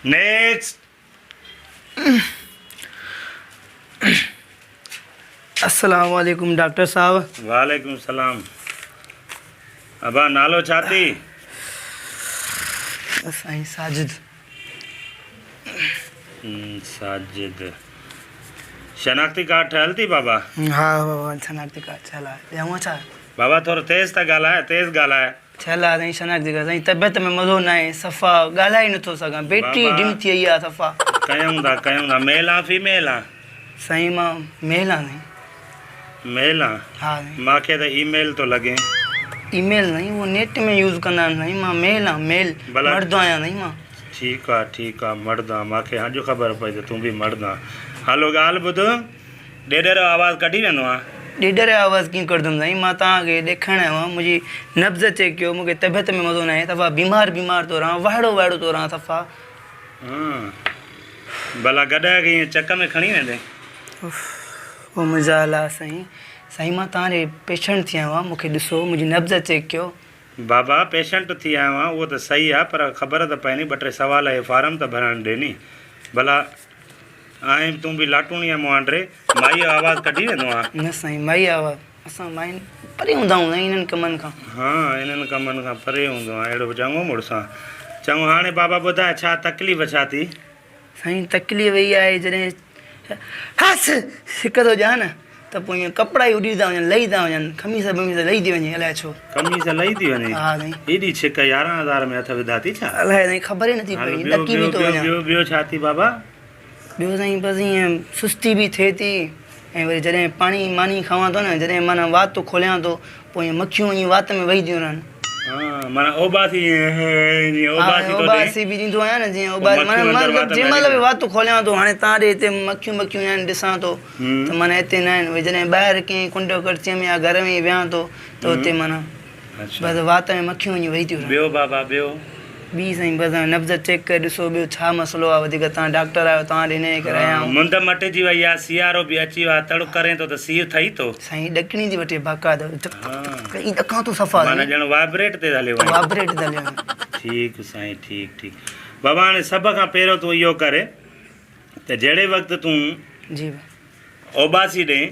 Next. السلام عليڪم doctor صاحب. وعليڪم السلام ابا نالو ڇا ٿي؟ سائين ساجد. ساجد شناختي ڪارڊ ٺهيل ٿي بابا؟ ها بابا شناختي ڪارڊ ٺهيل آهي ڏيانو ڇا؟ بابا ٿورو تيز ته ڳالهاء تيز ڳالهاء. ٺهيل آهي سائين شناختي ڪارڊ سائين طبيعت ۾ مزو ناهي صفا ڳالهائي نٿو سگهان بيٽري ڊم ٿي وئي آهي صفا. ڪيون ٿا ڪيون ٿا ميل آن فيميل آن؟ سائين مان ميل آن سائين. ميل آن؟ ها سائين. مان کي ته اي ميل ٿو لڳي. اي ميل سائين اهو نيٽ ۾ يوز ڪندا آهن سائين مان ميل آن ميل مرد آهيان سائين مان. ٺيڪ آ ٺيڪ آ مرد آن مان کي اڄ خبر پئي ته تون به مرد آن. هلو ڳالهه ٻڌ ڏيڏر جو آواز ڪڍي ويندو آن؟ ڏيڏر جو آواز ڪيئن ڪڍندم سائين مان توهان کي ڏيکارڻ آيو آهيان منهنجي نبض چيڪ ڪيو مون کي طبيعت ۾ مزو ناهي صفا بيمار بيمار ٿو رهان وائڙو وائڙو ٿو رهان صفا. ها ڀلا گڏهه کي ائين چڪ ۾ کڻي ويندين؟ اف او منهنجا الله سائين سائين مان توهان ڏي پيشنٽ ٿي آيو آهيان مون کي ڏسو منهنجي نبض چيڪ ڪيو. بابا پيشنٽ ٿي آيو آهيان اهو ته صحيح آهي پر خبر ته پئي ني ٻه ٽي سوال اهي فارم ته ڀرڻ ڏي ني ڀلا آهين تون به لاٽوڻي يا مهانڊري مائيء جو آواز ڪڍي ويندو آهين. نه سائين مائيء جو آواز اسان ماين پري هوندا آهيون سائين انهن ڪمن کان. ها انهن ڪمن کان پري هوندو آهيان اهڙو چڱو مڙس آهين. چڱو هاڻي بابا ٻڌاء ڇا تڪليف ڇا ٿي؟ سائين تڪليف اها آهي جڏهن هس هڪ ٿو ڏيان نه ته پوء ائين ڪپڙا ئي اڏي ٿا وڃن لهي ٿا وڃن قميص بميص لهي ٿي وڃي الائي ڇو. قميص لهي ٿي وڃي؟ ها سائين. ايڏي ڇڪ 11 هزار ۾ هٿ وڌا ٿي ڇا؟ الائي سائين خبر ئي نٿي پئي ڏڪي به ٿو وڃان. ٻيو ٻيو ڇا ٿي بابا؟ ٻيو سائين بس ائين سستي به ٿئي ٿي ۽ وري جڏهن پاڻي ماني کاوان ٿو نه جڏهن معنيٰ وات کوليان ٿو پوء ائين مکيون وڃي وات ۾ ويهي ٿيون رهن. ها معنيٰ اوٻاسي جيئن اوٻاسي ٿو ڏئين. اوٻاسي به ڏيندو آهيان نه جيئن اوٻاسي معنيٰ مان جنهن مهل به وات کوليان ٿو هاڻي تان ڏي هتي مکيون بکيون آهن ڏسان ٿو ته معنيٰ هتي نه آهن وري جڏهن ٻاهر ڪنهن ڪنڊ ڪڙچي ۾ يا گهر ۾ ويهان ٿو ته اتي معنيٰ بس وات ۾ مکيون وڃي ويهي ٿيون رهن. ٻيو بابا ٻيو. ٻي سائين بس هاڻي نبض چيڪ ڪري ڏسو ٻيو ڇا مسئلو آهي وڌيڪ توهان ڊاڪٽر آهيو توهان ڏي انهيء ڪري آيا آهيون. مند مٽجي وئي آهي سيارو به اچي ويو آهي تڙ ڪرين ٿو ته سيء ٿئي ٿو. سائين ڏڪڻي ٿي وٺي باقاعده ڌڪ ڌڪ ڌڪ ائين ڏڪان ٿو صفا معنيٰ ڄڻ وائبريٽ تي هليو وڃين. وائبريٽ تي هليو وڃان. ٺيڪ سائين ٺيڪ ٺيڪ بابا هاڻي سڀ کان پهريون تون اهو ڪر ته جهڙي وقت تون جي بابا. اوٻاسي ڏئين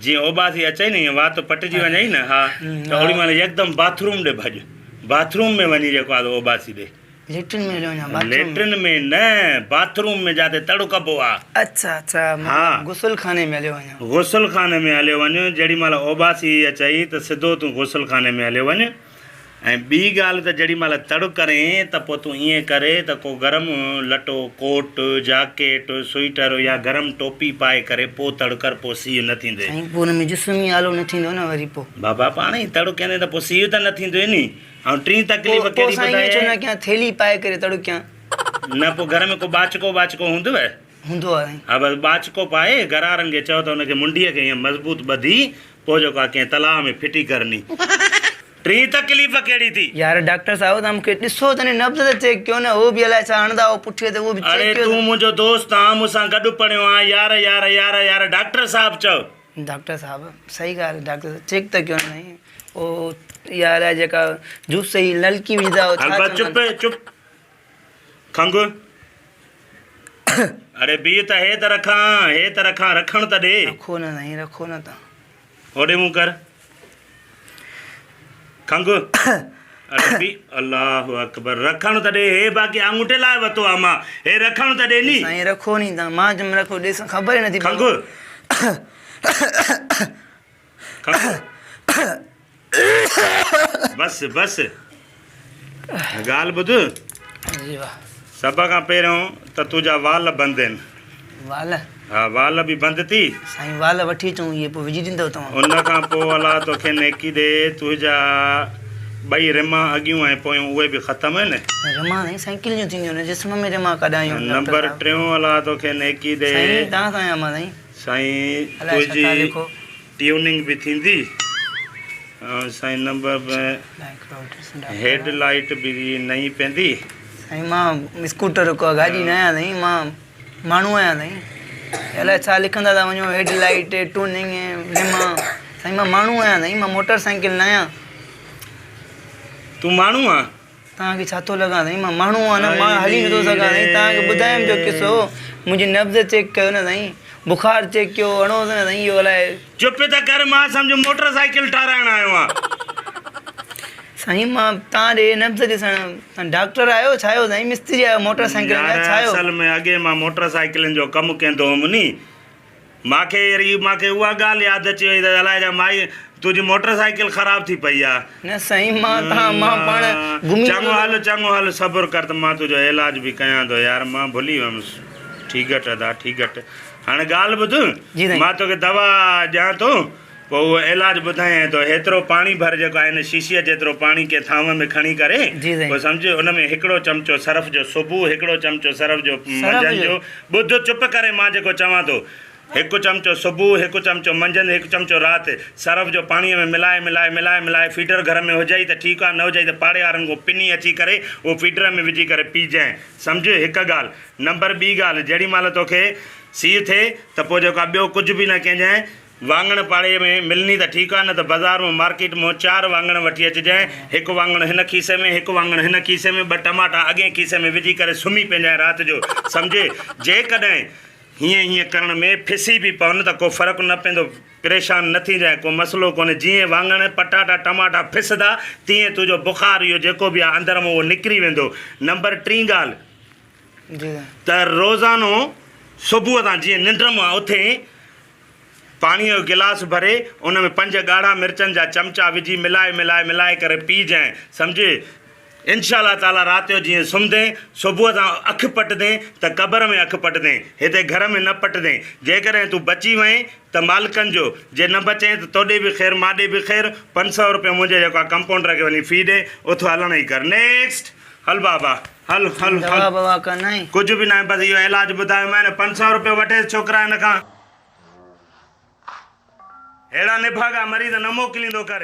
جيئن اوٻاسي اچئي نه ائين وات پٽجي وڃئي نه ها ته اوڏي مهل يڪدم باٿ روم ڏي ڀڄ باٿ روم ۾ وڃي جيڪو آ سو اوٻاسي ڏي. ليٽرين ۾ هليو وڃان باٿ روم ۾. ليٽرين ۾ نه باٿ روم ۾ جاتي تڙ ڪبو آ. اڇا اڇا مطلب غسل خاني ۾ هليو وڃان. غسل خاني ۾ هليو وڃ جهڙي مهل اوٻاسي اچئي ته سڌو تون غسل خاني ۾ هليو وڃ. ۽ ٻي ڳالهه ته جيڏي مهل تڙ ڪرين ته پوء تون ائين ڪري ته ڪو گرم لٽو، ڪوٽ، جاڪيٽ، سوئيٽر يا گرم ٽوپي پائي ڪري پوء تڙ ڪر پوء سيء نه ٿيندي. سائين پوء ان ۾ جسم ئي آلو نه ٿيندو نه وري پوء. بابا پاڻ ئي تڙ ڪندين ته پوء سيء ته نه ٿيندوئي ني. ۽ ٽين تڪليف پوء ڪهڙي سائين ائين ڇو نه ٻڌايئي؟ ڪيان ٿيلهي پائي ڪري تڙ ڪيان. نه پوء گهر ۾ ڪو ٻاچڪو ٻاچڪو هوندوء؟ هوندو آهي سائين. ها بس ٻاچڪو پائي گهروارن کي چئو ته ان کي منڊيء کي ائين مضبوط ٻڌي پوء جيڪو آ ڪنهن تلاء ۾ ڦٽي ڪرني. ٽين تڪليف ڪهڙي ٿي؟ يار ڊاڪٽر صاحب توهان مون کي ڏسو ته ني نبض ته چيڪ ڪيو نه هو به الائي ڇا هڻندا هو پٺيء تي اهو به چيڪ اڙي ڪيو تون ته. منهنجو دوست آن مون سان گڏ پڙهيو آن يار يار يار يار ڊاڪٽر صاحب چئو. ڊاڪٽر صاحب صحيح ڳالهه ڊاڪٽر صاحب چيڪ ته ڪيو نه سائين او اها الائي جيڪا جوس جي نلڪي وجهندا هو ڇا هل بس چوندا چپ آهن. چپ کنگهه. اڙي بيهه ته هي ته رکان هي ته رکان رکڻ ته ڏي. رکو نه سائين رکو نه تان. هوڏي منهن ڪر. کنگهه. اڙي بيهه الله اڪبر رکڻ ته ڏي هي باقي آڱوٺي لاء وتو آ مان هي رکڻ ته ڏي ني. سائين رکو ني تان مان چيم رکو ڏيسان خبر ئي نٿي پوي. کنگهه. کنگهه. بس بس ڳالهه ٻڌ. جي وا. سڀ کان پهريون ته تنهنجا وال بند آهن. وال؟ ها وال به بند ٿي. سائين وال وٺي اچون اهي پوء وجهي ڏيندؤ توهان. ان کان پوء الله توکي نيڪي ڏي تنهنجا ٻئي رما اڳيون ۽ پويون اهي به ختم آهن. رما سائين سائيڪل جون ٿينديون آهن جسم ۾ رما ڪڏهن آيون نمبر ٽيون الله توکي نيڪي ڏي. سائين توهان سان آهيان مان سائين. سائين الائي ڇا ٿا تنهنجي لکو. ٽيوننگ به ٿيندي ۽ سائين نمبر هيڊ لائيٽ به نئين پيندي. سائين مان اسڪوٽر ڪا گاڏي نه آهيان سائين مان ماڻهو آهيان سائين الائي ڇا لکندا ٿا وڃو هيڊ لائيٽ ٽوننگ رما سائين مان ماڻهو آهيان سائين مان موٽر سائيڪل نه آهيان. تون ماڻهو آن؟ توهان کي ڇا ٿو لڳان سائين مان ماڻهو آهيان نه مان هلي نٿو سگهان سائين توهان کي ٻڌايم جو قصو منهنجي نبض چيڪ ڪيو نه سائين بخار چيڪ ڪيو هڻوس نه سائين اهو الائي. چپ ته ڪر مان سمجهه موٽر سائيڪل ٺاراهڻ آيو آهيان. سائين مان توهان ڏي نبض ڏسڻ توهان ڊاڪٽر آهيو ڇا آهيو سائين مستري آهيو موٽر سائيڪل جا يار ڇا آهيو. اصل ۾ اڳي مان موٽر سائيڪلن جو ڪم ڪندو هوم ني مانکي يار هي مانکي اها ڳالهه ياد اچي وئي ته الائي جا مائي تنهنجي موٽر سائيڪل خراب ٿي پئي آ. نه سائين مان تان مان پاڻ گهمي چڱو هل چڱو هل صبر ڪر ته مان تنهنجو علاج به ڪيان ٿو يار مان ڀلي ويم ٺيگٽ ادا ٺيگٽ هاڻي ڳالهه ٻڌ مان توکي دوا ڏيان ٿو پوء اهو علاج ٻڌايان ٿو هيترو پاڻي ڀر جيڪو آهي هن شيشيء جيترو پاڻي ڪنهن ٿانو ۾ کڻي ڪري پوء سمجهه ان ۾ هڪڙو چمچو سرف جو صبح هڪڙو چمچو سرف جو منجهند جو ٻڌ چپ ڪري مان جيڪو چوان ٿو هڪ چمچو صبح، هڪ چمچو منجهند، هڪ چمچو رات، سرف جو پاڻيء ۾ ملائي ملائي ملائي ملائي فيڊر گهر ۾ هجئي ته ٺيڪ آ نه هجئي ته پاڙي وارن کان پني اچي ڪري اهو فيڊر ۾ وجهي ڪري پيجانء. سمجهه؟ هڪ ڳالهه. نمبر ٻي ڳالهه جهڙي مهل توکي سيء ٿئي ته پوء جيڪو آ ٻيو ڪجهه به نه ڪنجانء واڱڻ پاڙي ۾ ملني ته ٺيڪ آ نه ته بزار مان مارڪيٽ مان چار واڱڻ وٺي اچجانء هڪ واڱڻ هن کيسي ۾ هڪ واڱڻ هن کيسي ۾ ٻه ٽماٽا اڳئين کيسي ۾ وجهي ڪري سمهي پئجانء رات جو. سمجهي؟ جيڪڏهن. هيئن هيئن ڪرڻ ۾ ڦسي به پون ته ڪو فرق نه پوندو، پريشان نه ٿيجانء، ڪو مسئلو ڪونهي، جيئن واڱڻ، پٽاٽا، ٽماٽا ڦسندا، تيئن تنهنجو بخار اهو جيڪو به آهي اندر مان اهو نڪري ويندو. نمبر ٽين ڳالهه ته روزانو صبح تان جيئن ننڊ مان اٿين، پاڻيء جو گلاس ڀري ان ۾ پنج ڳاڙها مرچن جا چمچا وجهي ملائي ملائي ملائي ڪري پيئجانء، سمجهي؟ انشاء الله تعاليٰ رات جو جيئن سمهندين، صبح سان اک پٽندين ته قبر ۾ اک پٽندين، هتي گهر ۾ نه پٽندين. جيڪڏهن تون بچي وئين ته مالڪن جو، جي نه بچين ته توڏي به خير ماڏي به خير، 500 روپيه منهنجي جيڪو آ ڪمپائونڊر کي وڃي في ڏي، اٿ هلڻ ئي ڪر. نيڪسٽ! هل بابا هل هل هل. دوا بوا ڪا ناهي؟ ڪجهه به ناهي بس اهو علاج ٻڌايومانء نه، 500 روپيه وٺيس ڇوڪرا هن کان. اهڙا نڀاڳا مريض نه موڪليندو ڪر.